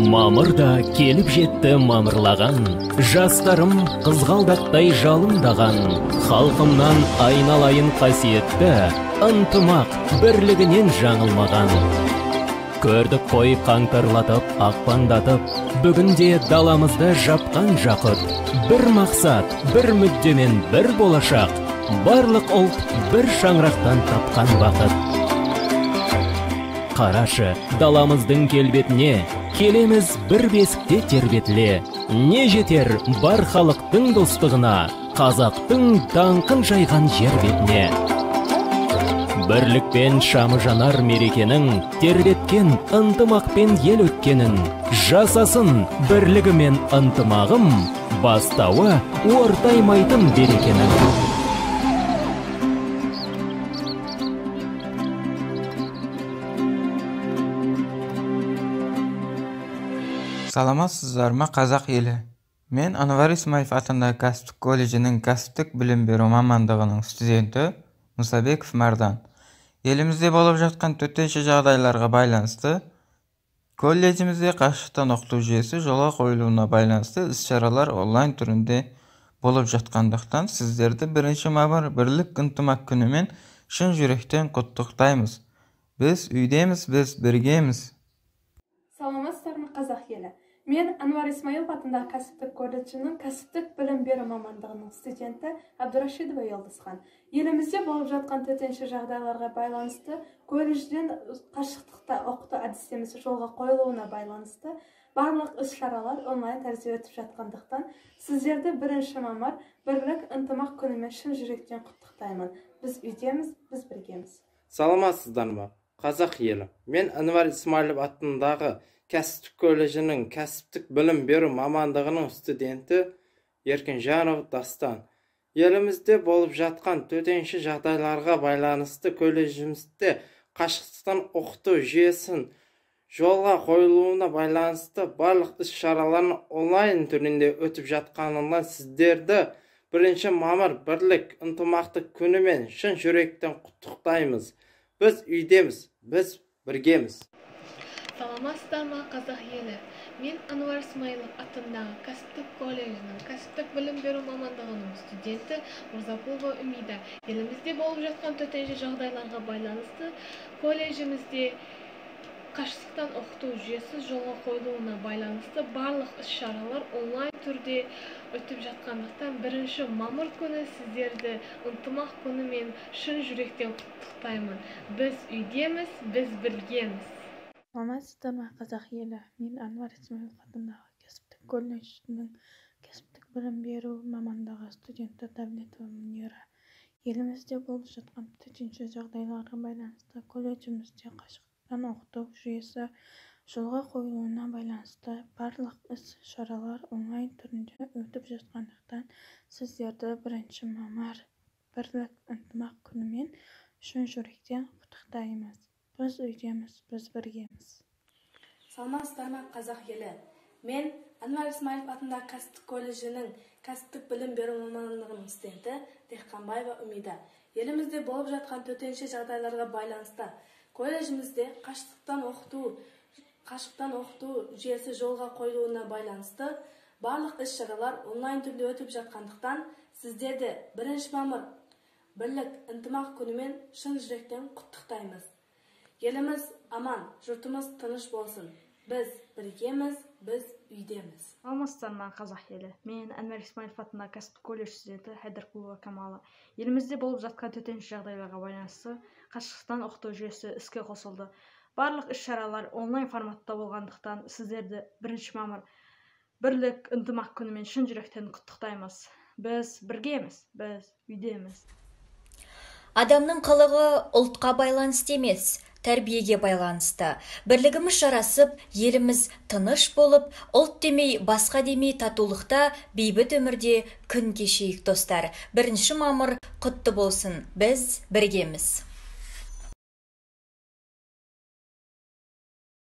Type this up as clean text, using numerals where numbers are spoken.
Мамыр да келіп жетті мамырлаған, жастарым қызғалдақтай жалындаған, халқымнан айналайын қасиетті, ынтымақ бірлігінен жаңылмаған. Көрдік қой қаңтарлатып, ақпандатып, бүгінде даламызды жапқан жақұт. Бір мақсат, бір мүддемен бір болашақ, барлық ұлт бір шаңырақтан тапқан бақыт. Қарашы, даламыздың келбетіне, келеміз бір бесікте тербетіле. Не жетер бар халықтың достығына, қазақтың даңқын жайған жер бетіне. Бірлікпен шамы жанар мерекенің, тербеткен ынтымақпен ел өткенін. Жасасын бірлігімен ынтымағым, бастауы ортаймайтын берекенің. Саламатсыздар ма, қазақ елі? Мен Анвар Исмаилов атындағы кәсіптік колледжінің кәсіптік білім беру мамандығының студенті Мұсабеков Мардан. Елімізде болып жатқан төтенше жағдайларға байланысты колледжімізде қашықтан оқыту жүйесі жолға қойылуына байланысты іс-шаралар онлайн түрінде болып жатқандықтан сіздерді 1 мамыр бірлік ынтымақ күнімен шын жүректен құттықтаймыз. Біз үйдеміз, біз біргеміз. Саламатсыздар ма, қазақ елі? Мен Анвар Исмаилов атындағы кәсіптік колледжінің кәсіптік білім беру мамандығының студенті Абдурашидова Йылдызхан. Елімізде болып жатқан төтенше жағдайларға байланысты колледжден қашықтықта оқыту әдістемесі жолға қойылуына байланысты барлық іс-шаралар онлайн тәрізде өтіп жатқандықтан сіздерді 1 мамыр бірлік ынтымақ күнімен шын жүректен құттықтаймын. Біз үйдеміз, біз біргеміз. Саламатсыздар ма, қазақ елі? Мен Анвар Исмаилов атындағы кәсіптік колледжінің кәсіптік білім беру мамандығының студенті Еркінжанов Дастан. Елімізде болып жатқан төтенше жағдайларға байланысты колледжімізде қашықтықтан оқыту жүйесін жолға қойылуына байланысты барлық іс-шаралардың онлайн түрінде өтіп жатқанына сіздерді 1 мамыр бірлік ынтымақты күнімен шын жүректен құттықтаймыз. Біз үйдеміз, біз біргеміз. Саламатсыздар ма, қазақ елі? Мен Анвар Исмаилов атындағы кәсіптік колледжінің кәсіптік білім беру мамандығының студенті Мырзақұлова Умида. Елімізде болып жатқан төтенше жағдайларға байланысты колледжімізде қашықтықтан оқыту жүйесі жолға қойылуына байланысты барлық іс-шаралар онлайн түрде өтіп жатқандықтан 1 мамыр күні сіздерді ынтымақ күнімен шын жүректен құттықтаймын. Біз үйдеміз, біз біргеміз. Саламатсыздар ма, қазақ елі? Мен Анвар Исмаилов атындағы кәсіптік колледжінің кәсіптік білім беру мамандығы студенті Давлетова Мунира. Елімізде болып жатқан төтенше жағдайларға байланысты колледжімізде қашықтан оқыту жүйесі жолға қойылуына байланысты барлық іс-шаралар онлайн түрінде өтіп жатқандықтан сіздерді 1 мамыр бірлік ынтымақ күнімен шын жүректен құттықтаймыз. Біз үйдеміз, біз біргеміз. Саламатсыздар ма, қазақ елі? Мен Анвар Исмаилов атындағы кәсіптік колледжінің кәсіптік білім беру мамандығының студенті Дехқанбаева Умида. Елімізде болып жатқан төтенше жағдайларға байланысты колледжімізде қашықтан оқыту жүйесі жолға қойылуына байланысты барлық іс-шаралар онлайн түрде өтіп жатқандықтан сіздерді 1 мамыр бірлік ынтымақ күнімен шын жүректен құттықтаймыз. Еліміз аман, жұртымыз тыныш болсын. Біз біргеміз, біз үйдеміз. Саламатсыздар ма, қазақ елі? Мен Анвар Исмаилов атындағы кәсіптік колледж студенті Хайдарқұлова Камала. Елімізде болып жатқан төтенше жағдайларға байланысты қашықтықтан оқыту жүйесі іске қосылды. Барлық іс-шаралар онлайн форматта болғандықтан сіздерді 1 мамыр бірлік ынтымақ күнімен шын жүректен құттықтаймыз. Біз біргеміз, біз үйдеміз. Адамның қылығы ұлтқа байланысты емес, тәрбиеге байланысты. Бірлігіміз жарасып, еліміз тыныш болып, ұлт демей, басқа демей татулықта, бейбіт өмірде күн кешейік, достар. 1 мамыр құтты болсын. Біз біргеміз.